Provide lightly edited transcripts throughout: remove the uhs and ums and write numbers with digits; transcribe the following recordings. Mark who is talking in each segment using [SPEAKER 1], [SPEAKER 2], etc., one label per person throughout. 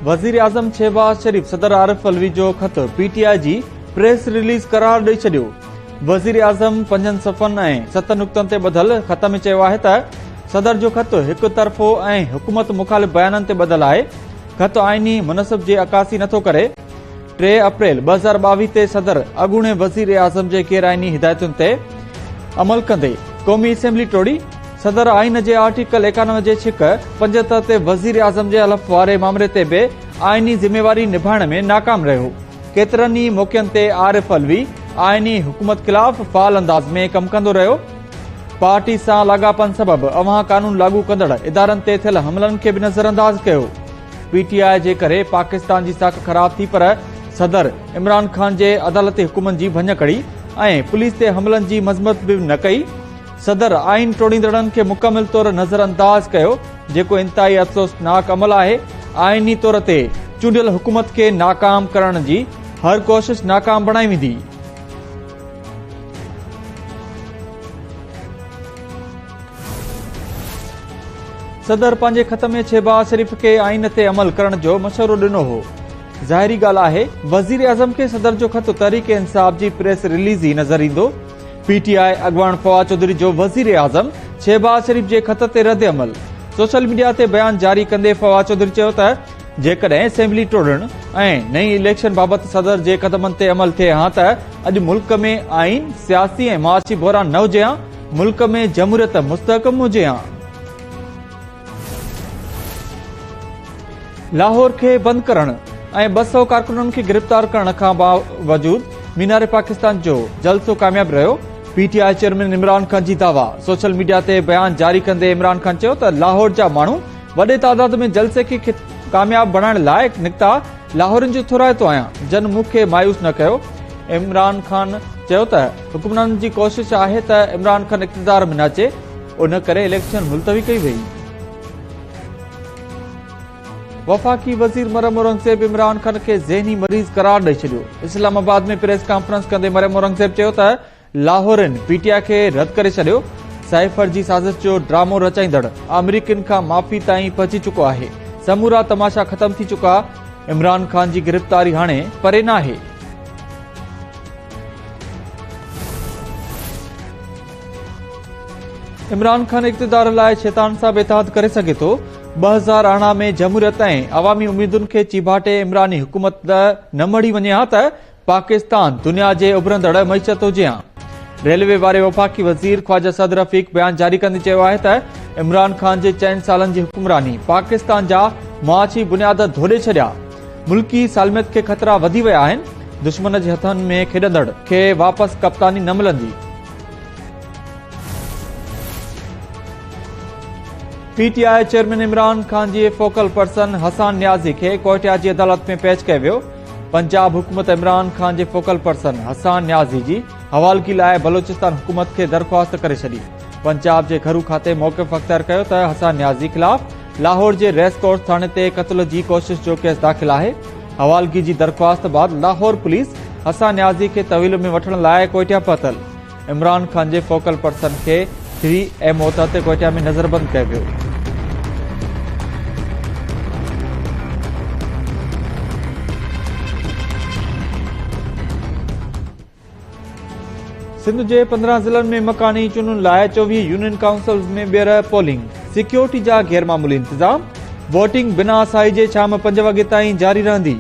[SPEAKER 1] وزيراعظم شهباز شريف صدر عارف علوي جو خط پي ٽي آء جي پريس رليز قرار ڏئي ڇڏيو. وزيراعظم پنجن صفحن ۽ ست نقطن تي ٻڌل خط ۾ چيو آهي ته صدر جو خط هڪ طرفو ۽ حڪومت مخالف بيانن تي ٻڌل آهي، خط آئيني منصب جي عڪاسي نٿو ڪري. 3 اپريل 2022 تي صدر اڳوڻي وزيراعظم جي غيرآئيني هدايتن تي عمل ڪندي قومي اسيمبلي ٽوڙي. صدر آئين جي آرٽيڪل 91 جي شق 75 تي وزيراعظم جي حلف واري مامري تي به آئيني ذميواري نڀائڻ ۾ ناڪام رهيو. ڪيترن ئي موقعن تي عارف علوي آئيني حڪومت خلاف فعال انداز ۾ ڪم ڪندو رهيو. پارٽي سان لاڳاپن سبب اوهان قانون لاڳو ڪندڙ ادارن تي ٿيل حملن کي به نظرانداز ڪيو. پي ٽي آء جي ڪري پاڪستان جي ساک خراب ٿي پر صدر عمران خان جي عدالتي حڪمن جي ڀڃڪڙي ۽ پوليس تي حملن جي مذمت به نه ڪئي. صدر آئين ٽوڙيندڙن کي مڪمل طور نظرانداز ڪيو جيڪو انتهائي افسوسناڪ عمل آهي، آئيني طور تي چونڊيل حڪومت کي ناڪام ڪرڻ جي هر ڪوشش ناڪام بڻائي ويندي. صدر پنهنجي خط ۾ شهباز شريف کي آئين تي عمل ڪرڻ جو مشورو ڏنو هو. ظاهري ڳالهه آهي وزيراعظم کي صدر جو خط تحريڪ انصاف جي پريس رليز ئي نظر ايندو. پي ٽي آء اڳواڻ فواد چوڌري جو وزيراعظم شهباز شريف جي خط تي رد عمل. سوشل ميڊيا تي بيان جاري ڪندي فواد چوڌري چيو ته جيڪڏهن اسيمبلي ٽوڙڻ ۽ نئين اليڪشن بابت صدر جي قدمن تي عمل ٿئي ها ته اڄ ملڪ ۾ آئين، سياسي ۽ معاشي بحران نه هجي ها، ملڪ ۾ جمهوريت مستحڪم هجي ها. لاهور کي بند ڪرڻ ۽ 200 ڪارڪنن کي گرفتار ڪرڻ کان باوجود مينار پاڪستان جو جلسو ڪامياب رهيو، P T I chairman Imran Khan جي دعويٰ. سوشل ميڊيا تي بيان جاري ڪندي عمران خان چيو ته لاهور جا ماڻهو وڏي تعداد ۾ جلسي کي ڪامياب بڻائڻ لاء نڪتا، لاهورين جو ٿورائتو آهيان جن مون کي مايوس نه ڪيو. عمران خان چيو ته حڪمرانن جي ڪوشش آهي ته عمران خان اقتدار ۾ نه اچي، ان ڪري اليڪشن ملتوي ڪئي وئي. وفاقي وزير مريم اورنگزيب عمران خان کي ذهني مريض قرار ڏئي ڇڏيو. اسلام آباد ۾ پريس ڪانفرنس ڪندي مريم اورنگزيب چيو ته لاهورين پي ٽي آء کي رد ڪري ڇڏيو، سائفر جي سازش جو ڊرامو رچائيندڙ آمريڪين کان معافي تائين پهچي چڪو آهي، سمورا تماشا ختم ٿي چڪا، عمران خان جي گرفتاري هاڻي پري ناهي. عمران خان اقتدار لاء شيطان سان به اتحاد ڪري سگهي ٿو، 2018 ۾ جمهوريت ۽ عوامي اميدن کي چيڀاٽي عمراني حڪومت نه مڙهي وڃي ها ته پاڪستان دنيا جي اڀرندڙ معيشت هجي ها. ريلوي واري وفاقي وزير خواجه سعد رفيق بيان جاري ڪندي چيو آهي ته عمران خان جي چئن سالن جي حڪمراني پاڪستان جا معاشي بنياد ڌوڏي ڇڏيا، ملڪي سالميت کي خطرا وڌي ويا آهن، دشمن جي هٿن ۾ کيڏندڙ کي واپس ڪپتاني نه ملندي. P T I chairman Imran Khan جي فوڪل پرسن حسان نيازي کي ڪوئٽيا جي عدالت ۾ پيش ڪيو ويو. پنجاب حڪومت عمران خان جي فوڪل پرسن حسان نيازي جي حوالگي لاء بلوچستان حڪومت کي درخواست ڪري ڇڏي. پنجاب جي گهرو کاتي موقف اختيار ڪيو ته حسان نيازي خلاف لاهور جي ريس ڪورس ٿاڻي تي قتل جي ڪوشش جو ڪيس داخل آهي. حوالگي جي درخواست بعد لاهور پوليس حسان نيازي کي تحويل ۾ وٺڻ لاء ڪوئٽيا پهتل. عمران خان جي فوڪل پرسن کي ٿري ايم او تحت ڪوئٽيا ۾ نظربند ڪيو ويو. سنڌ جي 15 ضلعن ۾ مڪاني چونڊن لاء 24 يونين ڪائونسلز ۾ ٻيهر پولنگ، سيڪيورٽي جا غيرمعمولي انتظام، ووٽنگ بنا سائي جي شام 5 وڳي تائين جاري رهندي.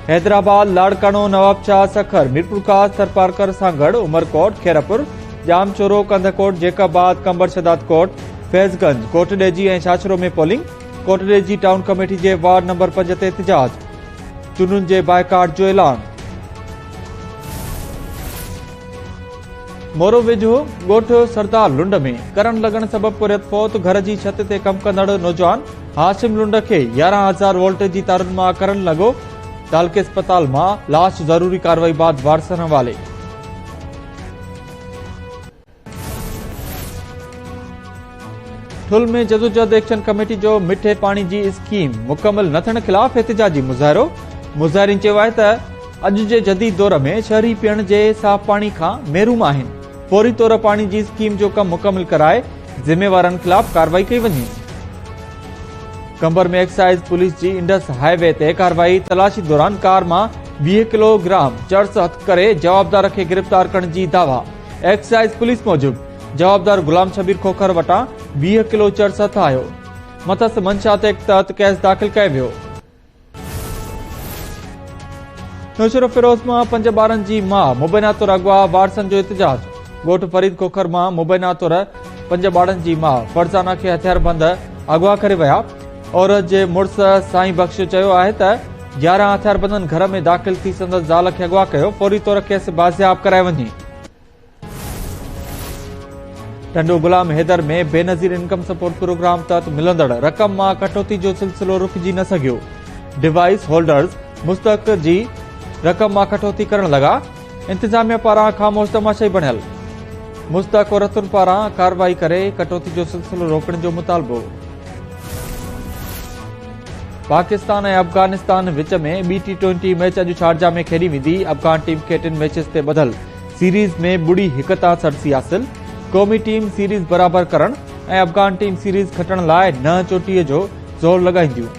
[SPEAKER 1] Hyderabad, Larkana, Nawabshah, Sukkur, Mirpurkhas, Tharparkar, Sanghar, Umerkot, Khairpur, Jamshoro, Kandhkot, Jacobabad, Qambar Shahdadkot, Faiz Ganj, Kotdiji ۽ Chachro ۾ polling, Kotdiji town committee جي وارڊ نمبر 5 تي احتجاج، چونڊن جي بائيڪاٽ جو اعلان. مورو ويجهو ڳوٺ سردار لنڊ ۾ ڪرنٽ لڳڻ سبب پورهيت فوت، گهر جي ڇت تي ڪم ڪندڙ نوجوان هاشم لنڊ کي 11,000 وولٽ جي تارن مان ڪرنٽ لڳو، تعلقي اسپتال مان لاش ضروري ڪارروائي بعد وارثن حوالي. ٺل ۾ جدوجهد ايڪشن ڪميٽي جو مٺي پاڻي جي اسڪيم مڪمل نه ٿيڻ خلاف احتجاجي مظاهرو، مظاهرين چيو آهي ته اڄ جي جديد دور ۾ شهري پيئڻ جي صاف پاڻي کان محروم آهن، فوري طور پاڻي جي اسڪيم جو ڪم مڪمل ڪرائي ذميوارن خلاف ڪارروائي ڪئي وڃي. قمبر ۾ ايڪسائيز پوليس جي انڊس هاء وي تي ڪارروائي، تلاشي دوران ڪار مان 20 ڪلو گرام چرس هٿ ڪري جوابدار کي گرفتار ڪرڻ جي دعويٰ. ايڪسائيز پوليس موجب جوابدار غلام شبير کوکر وٽان 20 ڪلو چرس هٿ آيو، مٿس منشيات ايڪٽ تحت ڪيس داخل ڪيو ويو. نوشهروفيروز مان پنج ٻارن جي ماء مبينا طور اغوا، وارثن جو احتجاج. ڳوٺ فريد کوکر مان مبينا طور پنج ٻارن جي ماء فرزانه کي هٿياربند اغوا ڪري ويا. عورت جي مڙس سائين بخش چيو آهي ته 11 هٿياربندن گهر ۾ داخل ٿي سندس زال کي اغوا ڪيو، فوري طور کيس بازياب ڪرائي وڃي. Tando Ghulam Haider ۾ Benazir income support programme تحت ملندڙ رقم مان ڪٽوتي جو سلسلو رڪجي نه سگهيو، ڊوائيس هولڊرز مستحق جي رقم مان ڪٽوتي ڪرڻ لڳا، انتظاميا پاران خاموش تماشائي بڻيل، مستحق عورتن پاران ڪارروائي ڪري ڪٽوتي جو سلسلو روڪڻ جو مطالبو. پاڪستان ۽ افغانستان وچ ۾ ٻي ٽي ٽوئنٽي ميچ اڄ شارجا ۾ کيڏي ويندي، افغان ٽيم کي ٽن ميچز تي ٻڌل سيريز ۾ ٻڙي هڪ تان سرسي حاصل، قومي ٽيم سيريز برابر ڪرڻ ۽ افغان ٽيم سيريز کٽڻ لاء ننهن چوٽيء جو زور لڳائينديون.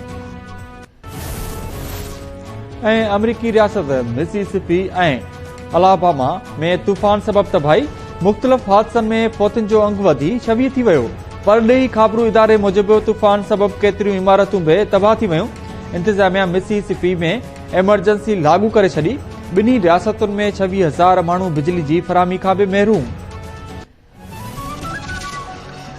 [SPEAKER 1] ۽ آمريڪي رياست مسيسپي ۽ الاباما ۾ طوفان سبب تباهي، مختلف حادثن ۾ فوتين جو انگ وڌي 26 ٿي ويو. پرڏيهي خابرو اداري موجب طوفان سبب ڪيتريون عمارتون به تباهه ٿي ويون، انتظاميا مسيسپي ۾ ايمرجنسي لاڳو ڪري ڇڏي، ٻنهي رياستن ۾ 26 هزار ماڻهو بجلي جي فراهمي کان به محروم.